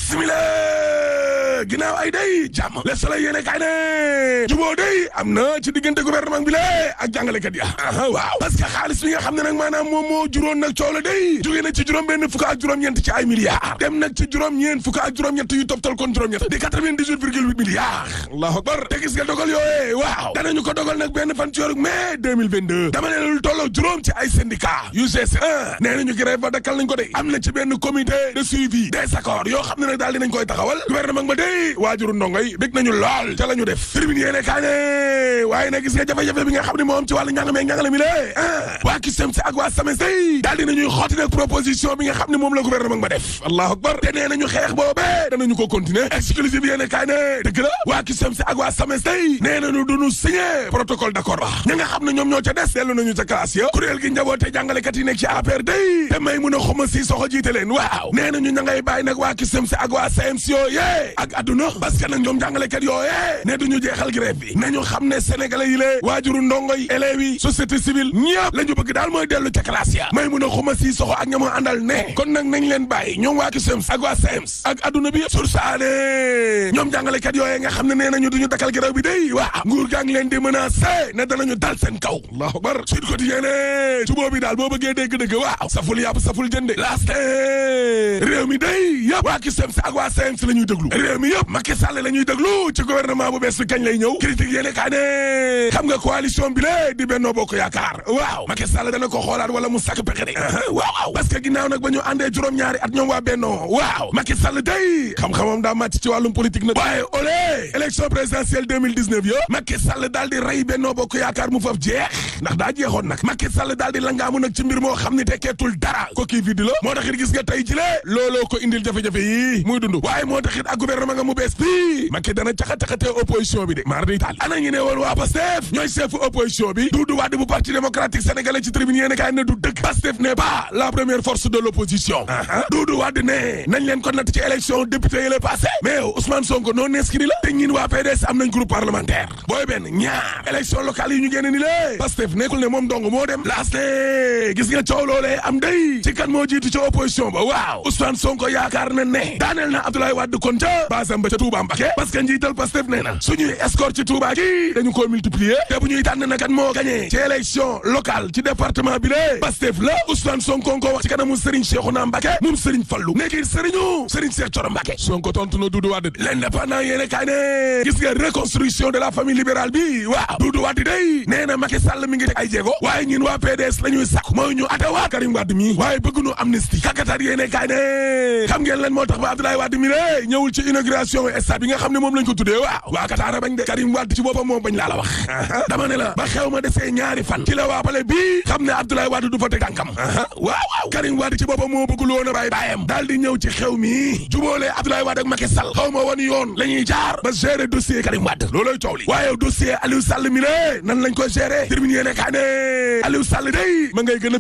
bismillah ginnaaw ay day jàmm Le Soleil yéene kaay ne juboo day am na ci diggante gouvernement bi la ak jàngalekat ya waaw parce que xaalis bi nga xam ne nag maanaam moom moo juróon nag coow la day jógee na ci juróom benn fukk ak juróom-ñeent ci ay milliards dem nag ci juróom-ñeent fukk ak juróom-ñett yu toftal kon juróom-ñett di 98,8 milliards allahu akbar te gis nga dogal yooyee waaw danañu ko dogal nag benn fan ci weeru mai 2022 dama ne lu tolloo juróom ci ay syndicat UGC1 nee nañu grève ba dakkal nañ ko day am na ci benn comité de suivi des accords yoo xam ne nag daal dinañ koy taxawal gouvernement ba day waajuru ndongo yi bég nañu lool ca la ñu def tribune yéene kaa ne waaye nag gis nga jafe-jafe bi nga xam ne moom ci wàllu njàng meeg njàngale mi lée waa CUSEMS ak waa SAMES day daal dinañuy xooti nag proposition bi nga xam ne moom la gouvernement ba def allahu akbar te nee nañu xeex boobee danañu ko continuer exclusive yéene kaa ne dëgg la waa CUSEMS ak waa SAMES day nee nañu duñu signé protocole d'accord ba ña nga xam ne ñoom ñoo ca des dellu nañu ca classe ya kuréel gi njaboote jàngalekat yi nekk ci APR day te may mun a xoma si soxo jiite leen waaw nee nañu ña ngay bàyyi nag waa CUSEMS ak waa SAMES yooyee ak adduna parce que nag ñoom jàngalekat yooyee ne duñu jeexal grève bi nañu xam ne sénégalais yi lée waajuru ndongo yi élèves yi société civile ñëpp la ñu bëgg daal mooy dellu ca classe ya may mun a xuma si soxo ak ñamoo àndal ne kon nag nañ leen bàyyi ñoom waa CUSEMS ak waa SAMES ak adduna bi sur saane ñoom jàngalekat yooyee nga xam ne nee nañu duñu dakkal grève bi day waaw nguur gaa ngi leen di menacé ne danañu dal seen kaw allahu akbar Sud Quotidien ne jubóo bi daal boo bëggee dégg-dëgg waaw saful yàpp saful jënde laaste réew mi day yëpp waa CUSEMS ak waa SAMES la ñuy déglu réew mi yëpp Macky Sall la ñuy déglu ci gouvernement bu bees bi kañ lay ñëw critique yéene kaa ne xam nga coalition bi lée di Benno Bokk Yaakaar waaw Macky Sall dana ko xoolaat wala mu sàkk pexe de waaw parce que ginnaaw nag ba ñu àndee juróom-ñaari at ñoom waa Benno waaw Macky Sall day xam-xamam daa màcc ci wàllum politique nag waaye olé élection présidentielle 2019 yo Macky Sall daal di rey Benno Bokk Yaakaar mu faf jeex ndax daa jeexoon nag Macky Sall daal di langaamu nag ci mbir moo xam ne tekkeetul dara coquille vide la moo taxit gis nga tey jile looloo ko indil jafe-jafe yi muy dund waaye moo taxit ak gouvernement nga mu bees bi Macky dana caxa-caxatee opposition bi de maar di taal ana ñu ne woon waa Pastef ñooy chef opposition bi Doudou Wade bu parti démocratique sénégalais ci tribune yéene kaay ne du dëgg Pastef n'est pas la première force de l'opposition Doudou Wade ne nañ leen ko natt ci élection député yi la passé mais Ousmane Sonko non inscrit la te ñin waa PDS am nañ groupe parlementaire booy benn ñaar élection locale yi ñu génne ni lée Pastef nekkul ne moom dong moo dem laas ne gis nga coow loolee am day ci kan moo jiitu ci opposition ba waaw Ousmane Sonko yaakaar na ne daaneel na Abdoulaye Wade kon ca basam ba ca Touba Mbacké parce que njiital Pastef nee na suñuy escorte ci Touba gi dañu ko multiplier te bu ñuy tànn na kan moo gagné ci élection locale ci département bi lée Pastef la Ousmane Sonko ko wax ci kanamu Serigne Cheikhouna Mbacké moom Serigne Fallou nekkit Serigne Cheikh Thioro Mbacké Sonko tontu na Doudou Wade l'indépendant yéene kaay ne gis nga reconstruction de la famille libérale bi waaw Doudou Wade day nee na Macky Sall mi ngi teg ay jéego waaye ñun waa PDS la ñuy sàkku mooy ñu atewaat Karim Wade mi waaye bëgg nu amnistie kakatar yéene kaay ne xam ngeen lan moo tax ba Abdoulaye Wade mi ne ñëwul ci inauguration stade bi nga xam ne moom lañ ko tuddee waaw waa Qatar bañ de Karim Wade ci boppam moom bañ laa la wax dama ne la ba xew ma desee ñaari fan ci la waa pale bii xam ne Abdoulaye Wade du fa teg tànkam waaw Karim Wade ci boppam moo bëggul woon a bàyyi baayam daal di ñëw ci xew mi jubóolee Abdoulaye Wade ak Macky Sall xaw ma wan yoon la ñuy jaar ba gérer dossier Karim Wade looloy coow li waaye dossier Aliou Sall mi le nan lañ koy gérer termine yéene kaa ne Aliou Sall day ma ngay gën a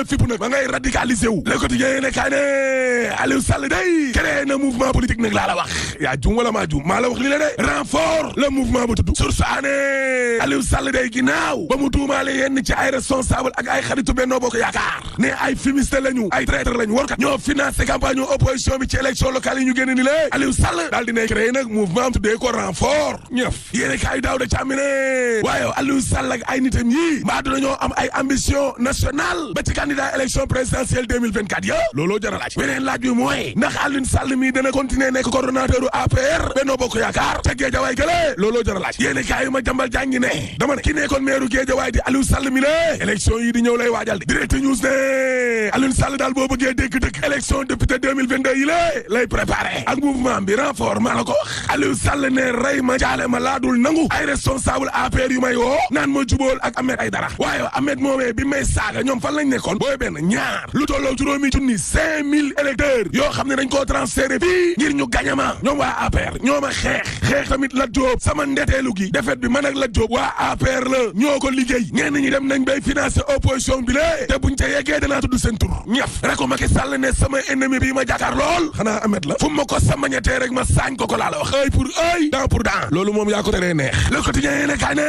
fippu nag ma ngay radicalisé wu Le Quotidien yéene kaa ne Aliou Sall day créé na mouvement politique nag laa la wax yaa jum wala maa jum maa la wax li la de renfort le mouvement bu tudd source ané Aliou Sall day ginnaaw ba mu tuumaale yenn ci ay responsable ak ay xaritu Benno Bokk Yaakaar ne ay fumiste lañu ay traître lañu warkat ñoo financé campagne opposition bi ci élection locale yi ñu génn ni lée Aliou Sall daal dina créé nag mouvement tuddee ko renfort ñëf yéene kaay daaw da càmmine waaye Aliou Sall ak ay nitam yi mbaa dañoo am ay ambition nationale ba ci candidat élection présidentielle 2024 ya looloo jar a laaj beneen laaj bi mooy ndax Aliou Sall mi dana continuer nekk coordonnateur u APR Benno Bokk Yaakaar ca Guédiawaye gële looloo jar a laaj yéene kaay ma jambal jàngi ne dama ne ki nekkoon maire Guédiawaye di Aliou Sall mi lée élection yi di ñëw lay waajal di Direct News ne Aliou Sall daal boo bëggee dëgg élection député 2022 yi lay préparé ak mouvement bi renfort maa la ko wax Aliou Sall ne rey ma jaale ma laadul nangu ay responsable APR yu may woo naan ma jubóol ak Ahmed Aidara waaye Ahmed moomee bi may saaga ñoom fan lañ nekkoon booy benn ñaar lu tolloo juróomi junni 5000 électeurs yoo xam ne dañ koo transféré fii ngir ñu gañama ñoom waa APR ñooma xeex tamit Lat Diop sama ndeteelu gi defet bi man ak Lat Diop waa APR la ñoo ko liggéey ñenn ñi dem nañ bay financer opposition bi lée te buñ ca yeggee danaa tudd seen tur ñëf rek ko Macky Sall ne sama ennemi bi ma jàkkaar lool xanaa Ahmed la fu ma ko samañatee rek ma saañ ko laa la wax œil pour œil dent pour dent loolu moom yaa ko teree neex Le Quotidien yéene kaay ne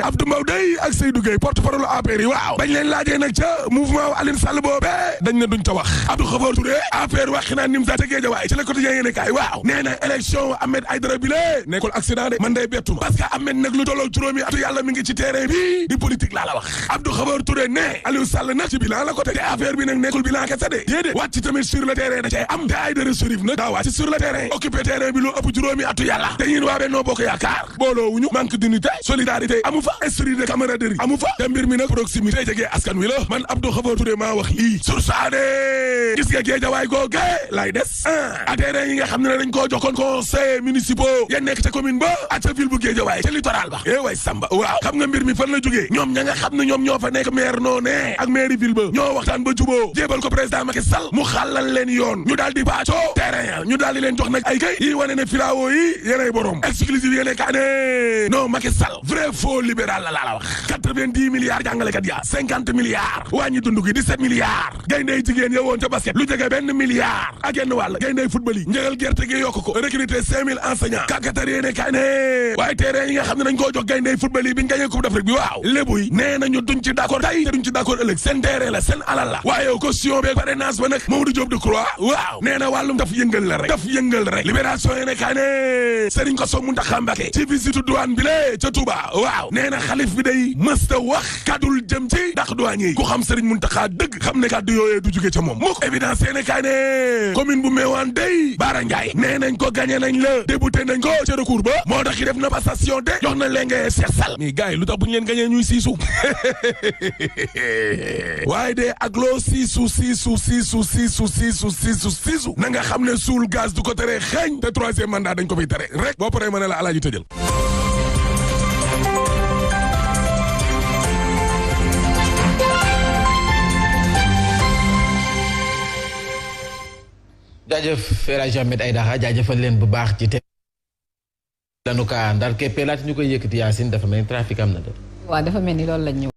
Abdou Mbow day ak Seydou Gueye porte-parole APR yi waaw bañ leen laajee nag ca mouvement Alioune Sall boobee dañ ne duñ ta wax Abdou Khafor Touré APR wax xinaa nim sa te Guédiawaye ci Le Quotidien yéene kaay waaw nee na élection Ahmed Aidara bi lée nekkul accident de man day bettu ma parce que Ahmed nag lu tolloog juróomi atu yàlla mi ngi ci terrain bi di politique laa la wax Abdou Khafor Touré ne Aliou Sall nag ci bilan la ko teg te affaire bi nag nekkul bilan kese de déedéet wàcc tamit sur le terrain da cay am te Aidara Chérif nag daa wàcc sur le terrain occupé terrain bi lu ëpp juróomi atu yàlla te ñun waa Benno Bokk Yaakaar booloo wuñu manque d'unité solidarité amu fa esprit de camaraderie amu fa te mbir mi nag proximité jege askan wi la man Abdou Khafor Touré maa wax lii sur saade gis nga Guédiawaye googe lay des a terrain yi nga xam ne dañ koo joxoon conseil municipaux ya nekk ca commune ba ak ca ville bu Guédiawaye ca littoral ba way Samba waaw xam nga mbir mi fan la jógee ñoom ña nga xam ne ñoom ñoo fa nekk maire noone ak maire ville ba ñoo waxtaan ba juboo jébal ko président Macky Sall mu xàllal leen yoon ñu daal di baacoo terrain ñu daal di leen jox nag ay kay yi wane ne filao yi yéenay borom exclusive yéene kaa ne non Macky Sall vrai faux libéral la la wax 90 milliards jàngalekat ya 50 milliards wàññi dund gi 17 milliards gayndey jigéen ya woon ca basket lu jege benn milliard ak genn wàll gayndey football yi njëgal gerte gi yokk ko recruter 5000 enseignants kàkkatar yéene kaa ne waaye terrain yi nga xam ne dañ koo jox gayndey football yi bi ñu gañee coupe d'Afrique bi waaw lébu yi nee nañu duñ ci d'accord tey te duñ ci d'accord ëllëg seen terrain la seen alal la waaye caution beeg parrainage ba nag Mamadou Diop Decroix waaw nee na wàllum daf yëngal la rek daf yëngal rek libération yéene kaa ne Serigne Kosso Mountakha Mbacké ci visite douane bi lée ca Touba waaw nee na xalif bi day mësta wax kàddul jëm ci ndax douane yi ku xam Serigne Mountakha dëgg xam ne kàddu yooyee du jóge ca moom mukk évidence yéene kaa ne commune bu Mewane day Bara Ndiaye nee nañ ko gagné nañ la débuté nañ ko ca recours ba moo tax def na passation de jox na leen nga Cheikh Sall mais gars yi lu tax bu ñu leen gagné ñuy siisu waaye de ak loo siisu na nga xam ne suul gaz du ko tere xeeñ te troisième mandat dañ ko fiy tere rek boo paree ma ne la alaaji tëjal jaajëf El Hadji Ahmed Aidara jaajëfal leen bu baax ci te lanu ka ndar keppee laata ñu koy yëkkati Yacine dafa mel ni trafic am na de. waaw dafa mel ni loolu lañ ñëw